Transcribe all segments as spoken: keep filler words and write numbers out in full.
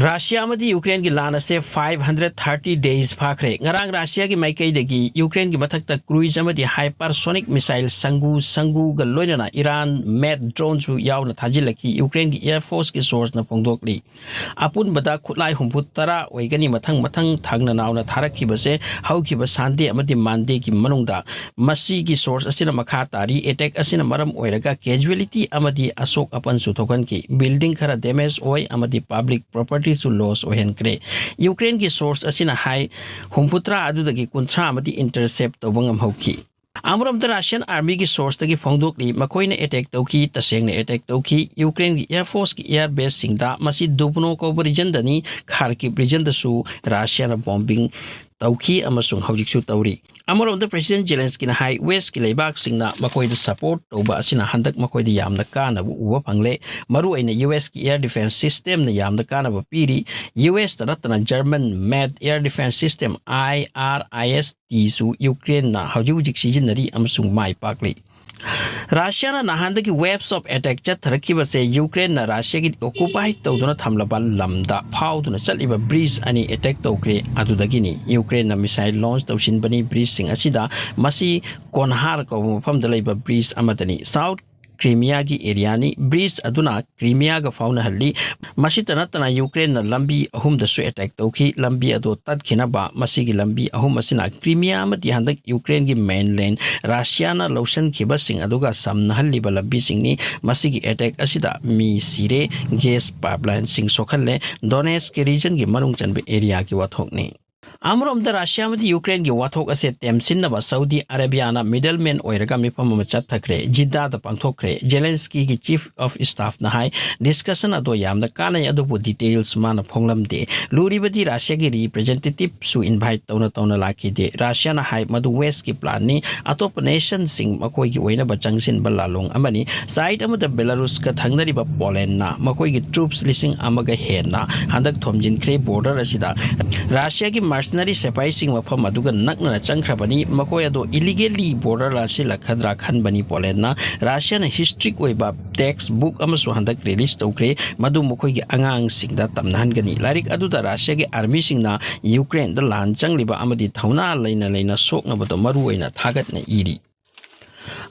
Russia ꯑꯃꯗꯤ ꯌꯨꯀ꯭ꯔꯦꯟꯒꯤ ꯂꯥꯟ ꯑꯁꯦ five hundred thirty days ꯐꯥꯈ꯭ꯔꯦ꯫ ꯉꯔꯥꯡ ꯔꯥꯁꯤꯌꯥꯒꯤ ꯃꯥꯏꯀꯩꯗꯒꯤ ꯌꯨꯀ꯭ꯔꯦꯟꯒꯤ ꯃꯊꯛꯇ cruise ꯑꯃꯗꯤ hypersonic missile ꯁꯪꯒꯨ ꯁꯪꯒꯨꯒ ꯂꯣꯏꯅꯅ Iran made drone ꯁꯨ ꯌꯥꯎꯅ ꯊꯥꯖꯤꯜꯂꯛꯈꯤ, ꯌꯨꯀ꯭ꯔꯦꯟꯒꯤ Air Force ꯀꯤ source ꯅ ꯐꯣꯡꯗꯣꯛꯂꯤ꯫ ꯑꯄꯨꯟꯕꯗ ꯈꯨꯠꯂꯥꯏ ꯍꯨꯝꯐꯨ ꯇꯔꯥ ꯑꯣꯏꯒꯅꯤ ꯃꯊꯪ ꯃꯊꯪ ꯊꯪꯅ ꯅꯥꯎꯅ ꯊꯥꯔꯛꯈꯤꯕꯁꯦ ꯍꯧꯈꯤꯕ Sunday ꯑꯃꯗꯤ Monday ꯒꯤ ꯃꯅꯨꯡꯗ꯫ ꯃꯁꯤꯒꯤ source ꯑꯁꯤꯅ ꯃꯈꯥ ꯇꯥꯔꯤ, attack ꯑꯁꯤꯅ ꯃꯔꯝ ꯑꯣꯏꯔꯒ casualty ꯑꯃꯗꯤ ꯑꯁꯣꯛ ꯑꯄꯟꯁꯨ ꯊꯣꯛꯍꯟꯈꯤ꯫ Building ꯈꯔ damage ꯑꯣꯏ ꯑꯃꯗꯤ public property ꯁꯨ loss ꯑꯣꯏꯍꯟꯈ꯭ꯔꯦ꯫ ꯌꯨꯀ꯭ꯔꯦꯟꯒꯤ source ꯑꯁꯤꯅ ꯍꯥꯏ, ꯍꯨꯝꯐꯨꯇꯔꯥ ꯑꯗꯨꯗꯒꯤ ꯀꯨꯟꯊ꯭ꯔꯥ ꯑꯃꯗꯤ intercept ꯇꯧꯕ ꯉꯝꯍꯧꯈꯤ꯫ ꯑꯃꯔꯣꯝꯗ Russian Army ꯒꯤ source ꯇꯒꯤ ꯐꯣꯡꯗꯣꯛꯂꯤ, ꯃꯈꯣꯏꯅ attack ꯇꯧꯈꯤ, ꯇꯁꯦꯡꯅ attack ꯇꯧꯈꯤ꯫ ꯌꯨꯀ꯭ꯔꯦꯟꯒꯤ Air Force ꯀꯤ air base ꯁꯤꯡꯗ, ꯃꯁꯤ Dubno ꯀꯧꯕ region ꯗꯅꯤ, Kharkiv region ꯗꯁꯨ ꯔꯥꯁꯤꯌꯥꯅ bombing ꯇꯧꯈꯤ ꯑꯃꯁꯨꯡ ꯍꯧꯖꯤꯛꯁꯨ ꯇꯧꯔꯤ꯫ ꯑꯃꯔꯣꯝꯗ President Zelensky ꯅ ꯍꯥꯏ, West ꯀꯤ ꯂꯩꯕꯥꯛꯁꯤꯡꯅ ꯃꯈꯣꯏꯗ support ꯇꯧꯕ ꯑꯁꯤꯅ ꯍꯟꯗꯛ ꯃꯈꯣꯏꯗ ꯌꯥꯝꯅ ꯀꯥꯟꯅꯕ ꯎꯕ ꯐꯪꯂꯦ꯫ ꯃꯔꯨꯑꯣꯏꯅ U S ꯀꯤ air defense system ꯅ ꯌꯥꯝꯅ ꯀꯥꯟꯅꯕ ꯄꯤꯔꯤ꯫ U S ꯇ ꯅꯠꯇꯅ German made air defense system I R I S T ꯁꯨ ꯌꯨꯀ꯭ꯔꯦꯟꯅ ꯍꯧꯖꯤꯛ ꯍꯧꯖꯤꯛ ꯁꯤꯖꯤꯟꯅꯔꯤ ꯑꯃꯁꯨꯡ ꯃꯥꯏ ꯄꯥꯛꯂꯤ꯫ ꯔꯥꯁꯤꯌꯥꯅ ꯅꯍꯥꯟꯗꯒꯤ waves of attack ꯆꯠꯊꯔꯛꯈꯤꯕꯁꯦ ꯌꯨꯀ꯭ꯔꯦꯟꯅ ꯔꯥꯁꯤꯌꯥꯒꯤ occupy ꯇꯧꯗꯨꯅ ꯊꯝꯂꯕ ꯂꯝꯗ ꯐꯥꯎꯗꯨꯅ ꯆꯠꯂꯤꯕ bridge ꯑꯅꯤ attack ꯇꯧꯈ꯭ꯔꯦ꯫ ꯑꯗꯨꯗꯒꯤꯅꯤ ꯌꯨꯀ꯭ꯔꯦꯟꯅ missile launch ꯇꯧꯁꯤꯟꯕꯅꯤ꯫ Bridge ꯁꯤꯡ ꯑꯁꯤꯗ ꯃꯁꯤ ꯀꯣꯟꯍꯥꯔ ꯀꯧꯕ ꯃꯐꯝꯗ ꯂꯩꯕ bridge ꯑꯃꯗꯅꯤ꯫ South Crimea ꯒꯤ area ꯅꯤ꯫ Bridge ꯑꯗꯨꯅ Crimea ꯒ ꯐꯥꯎꯅꯍꯜꯂꯤ꯫ ꯃꯁꯤꯇ ꯅꯠꯇꯅ ꯌꯨꯀ꯭ꯔꯦꯟꯅ ꯂꯝꯕꯤ ꯑꯍꯨꯝꯗꯁꯨ attack ꯇꯧꯈꯤ꯫ ꯂꯝꯕꯤ ꯑꯗꯨ ꯇꯠꯈꯤꯅꯕ ꯃꯁꯤꯒꯤ ꯂꯝꯕꯤ ꯑꯍꯨꯝ ꯑꯁꯤꯅ Crimea ꯑꯃꯗꯤ ꯍꯟꯗꯛ ꯌꯨꯀ꯭ꯔꯦꯟꯒꯤ mainland ꯔꯥꯁꯤꯌꯥꯅ ꯂꯧꯁꯤꯟꯈꯤꯕꯁꯤꯡ ꯑꯗꯨꯒ ꯁꯝꯅꯍꯜꯂꯤꯕ ꯂꯝꯕꯤꯁꯤꯡꯅꯤ꯫ ꯃꯁꯤꯒꯤ attack ꯑꯁꯤꯗ ꯃꯤ ꯁꯤꯔꯦ, gas pipeline ꯁꯤꯡ ꯁꯣꯛꯍꯜꯂꯦ꯫ Donetsk ꯀꯤ region ꯒꯤ ꯃꯅꯨꯡ ꯆꯟꯕ area ꯒꯤ ꯋꯥꯊꯣꯛꯅꯤ꯫ ꯑꯃꯔꯣꯝꯗ ꯔꯥꯁꯤꯌꯥ ꯑꯃꯗꯤ ꯌꯨꯀ꯭ꯔꯦꯟꯒꯤ ꯋꯥꯊꯣꯛ ꯑꯁꯦ ꯇꯦꯝꯁꯤꯟꯅꯕ ꯁꯥꯎꯗꯤ ꯑꯔꯦꯕꯤꯌꯥꯅ middleman ꯑꯣꯏꯔꯒ ꯃꯤꯐꯝ ꯑꯃ ꯆꯠꯊꯈ꯭ꯔꯦ꯫ ꯖꯤꯗꯥꯗ ꯄꯥꯡꯊꯣꯛꯈ꯭ꯔꯦ꯫ ꯖꯦꯂꯦꯟꯁꯀꯤꯒꯤ chief of staff ꯅ ꯍꯥꯏ, discussion ꯑꯗꯣ ꯌꯥꯝꯅ ꯀꯥꯟꯅꯩ, ꯑꯗꯨꯕꯨ details ꯃꯥꯅ ꯐꯣꯡꯂꯝꯗꯦ꯫ ꯂꯨꯔꯤꯕꯗꯤ ꯔꯥꯁꯤꯌꯥꯒꯤ representative ꯁꯨ invite ꯇꯧꯅ ꯇꯧꯅ ꯂꯥꯛꯈꯤꯗꯦ꯫ ꯔꯥꯁꯤꯌꯥꯅ ꯍꯥꯏ, ꯃꯗꯨ West ꯀꯤ plan ꯅꯤ, ꯑꯇꯣꯞꯄ nation ꯁꯤꯡ ꯃꯈꯣꯏꯒꯤ ꯑꯣꯏꯅꯕ ꯆꯪꯁꯤꯟꯕ ꯂꯥꯜꯂꯣꯡ ꯑꯃꯅꯤ꯫ Side ꯑꯃꯗ Belarus ꯀ ꯊꯪꯅꯔꯤꯕ Poland ꯅ ꯃꯈꯣꯏꯒꯤ troops ꯂꯤꯁꯤꯡ ꯑꯃꯒ ꯍꯦꯟꯅ ꯍꯟꯗꯛ ꯊꯣꯝꯖꯤꯟꯈ꯭ꯔꯦ꯫ Border ꯑꯁꯤꯗ ꯔꯥꯁꯤꯌꯥꯒꯤ mercenary ꯃꯔꯁꯦꯅꯔꯤ ꯁꯤꯐꯥꯏꯁꯤꯡ ꯃꯐꯝ ꯑꯗꯨꯒ ꯅꯛꯅꯅ ꯆꯪꯈ꯭ꯔꯕꯅꯤ꯫ ꯃꯈꯣꯏ ꯑꯗꯨ ꯏꯂꯤꯒꯦꯜꯂꯤ ꯕꯣꯔꯗꯔ ꯂꯥꯟꯁꯤꯜꯂꯛꯀꯗ꯭ꯔꯥ ꯈꯟꯕꯅꯤ꯫ ꯄꯣꯂꯦꯟꯅ ꯔꯁꯤꯌꯥꯅ ꯍꯤꯁꯇ꯭ꯔꯤꯛ ꯑꯣꯏꯕ ꯇꯦꯛꯁ ꯕꯨꯛ ꯑꯃꯁꯨ ꯍꯟꯗꯛ ꯔꯤꯂꯤꯁ ꯇꯧꯈ꯭ꯔꯦ, ꯃꯗꯨ ꯃꯈꯣꯏꯒꯤ ꯑꯉꯥꯡꯁꯤꯡꯗ ꯇꯝꯅꯍꯟꯒꯅꯤ꯫ ꯂꯥꯏꯔꯤꯛ ꯑꯗꯨꯗ ꯔꯁꯤꯌꯥꯒꯤ ꯑꯥꯔꯃꯤꯁꯤꯡꯅ ꯌꯨꯀ꯭ꯔꯦꯟꯗ ꯂꯥꯟ ꯆꯪꯂꯤꯕ ꯑꯃꯗꯤ ꯊꯧꯅꯥ ꯂꯩꯅ ꯂꯩꯅ ꯁꯣꯛꯅꯕꯗꯣ ꯃꯔꯨ ꯑꯣꯏꯅ ꯊꯥꯒꯠꯅ ꯏꯔꯤ꯫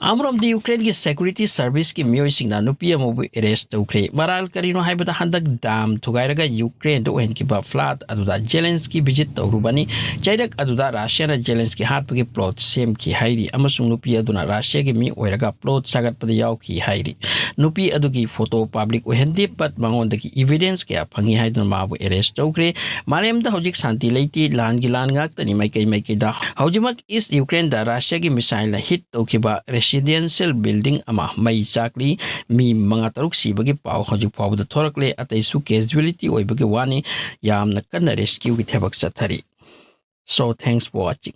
ꯑꯃꯔꯣꯝꯗ ꯌꯨꯀ꯭ꯔꯦꯟꯒꯤ ꯁꯦꯀ꯭ꯌꯨꯔꯤꯇꯤ ꯁꯔꯚꯤꯁꯀꯤ ꯃꯤꯑꯣꯏꯁꯤꯡꯅ ꯅꯨꯄꯤ ꯑꯃꯕꯨ ꯑꯦꯔꯦꯁ ꯇꯧꯈ꯭ꯔꯦ꯫ ꯃꯔꯥꯜ ꯀꯔꯤꯅꯣ ꯍꯥꯏꯕꯗ ꯍꯟꯗꯛ ꯗꯥꯝ ꯊꯨꯒꯥꯏꯔꯒ ꯌꯨꯀ꯭ꯔꯦꯟꯗ ꯑꯣꯏꯍꯟꯈꯤꯕ ꯐ꯭ꯂꯥꯠ ꯑꯗꯨꯗ ꯖꯦꯂꯦꯟꯁꯀꯤ ꯚꯤꯖꯤꯠ ꯇꯧꯔꯨꯕꯅꯤ꯫ ꯆꯩꯔꯛ ꯑꯗꯨꯗ ꯔꯁꯤꯌꯥꯅ ꯖꯦꯂꯦꯟꯁꯀꯤ ꯍꯥꯠꯄꯒꯤ ꯄ꯭ꯂꯣꯠ ꯁꯦꯝꯈꯤ ꯍꯥꯏꯔꯤ ꯑꯃꯁꯨꯡ ꯅꯨꯄꯤ ꯑꯗꯨꯅ ꯔꯁꯤꯌꯥꯒꯤ ꯃꯤ ꯑꯣꯏꯔꯒ ꯄ꯭ꯂꯣꯠ ꯁꯥꯒꯠꯄꯗ ꯌꯥꯎꯈꯤ ꯍꯥꯏꯔꯤ꯫ ꯅꯨꯄꯤ ꯑꯗꯨꯒꯤ ꯐꯣꯇꯣ ꯄꯥꯕ꯭ꯂꯤꯛ ꯑꯣꯏꯍꯟꯗꯦ, ꯕꯠ ꯃꯉꯣꯟꯗꯒꯤ ꯏꯚꯤꯗꯦꯟꯁ ꯀꯌꯥ ꯐꯪꯉꯤ ꯍꯥꯏꯗꯨꯅ ꯃꯥꯕꯨ ꯑꯦꯔꯦꯁ ꯇꯧꯈ꯭ꯔꯦ꯫ ꯃꯥꯂꯦꯝꯗ ꯍꯧꯖꯤꯛ ꯁꯥꯟꯇꯤ ꯂꯩꯇꯦ, ꯂꯥꯟꯒꯤ ꯂꯥꯟ ꯉꯥꯛꯇꯅꯤ ꯃꯥꯏꯀꯩ ꯃꯥꯏꯀꯩꯗ꯫ ꯍꯧꯖꯤꯛꯃꯛ ꯏꯁ ꯌꯨꯀ꯭ꯔꯦꯟꯗ ꯔꯁꯤꯌꯥꯒꯤ ꯃꯤꯁꯥꯏꯜꯅ ꯍꯤꯠ ꯇꯧꯈꯤꯕ ꯔꯦꯁꯤꯗꯦꯟꯁꯤꯌꯦꯜ ꯕꯤꯜꯗꯤꯡ ꯑꯃ ꯃꯩ ꯆꯥꯛꯂꯤ꯫ ꯃꯤ ꯃꯉꯥ ꯇꯔꯨꯛ ꯁꯤꯕꯒꯤ ꯄꯥꯎ ꯍꯧꯖꯤꯛ ꯐꯥꯎꯕꯗ ꯊꯣꯔꯛꯂꯦ꯫ ꯑꯇꯩꯁꯨ ꯀꯦꯖꯨꯋꯦꯂꯤꯇꯤ ꯑꯣꯏꯕꯒꯤ ꯋꯥꯅꯤ꯫ ꯌꯥꯝꯅ ꯀꯟꯅ ꯔꯦꯁꯀ꯭ꯌꯨꯒꯤ ꯊꯕꯛ ꯆꯠꯊꯔꯤ꯫ So, thanks for watching.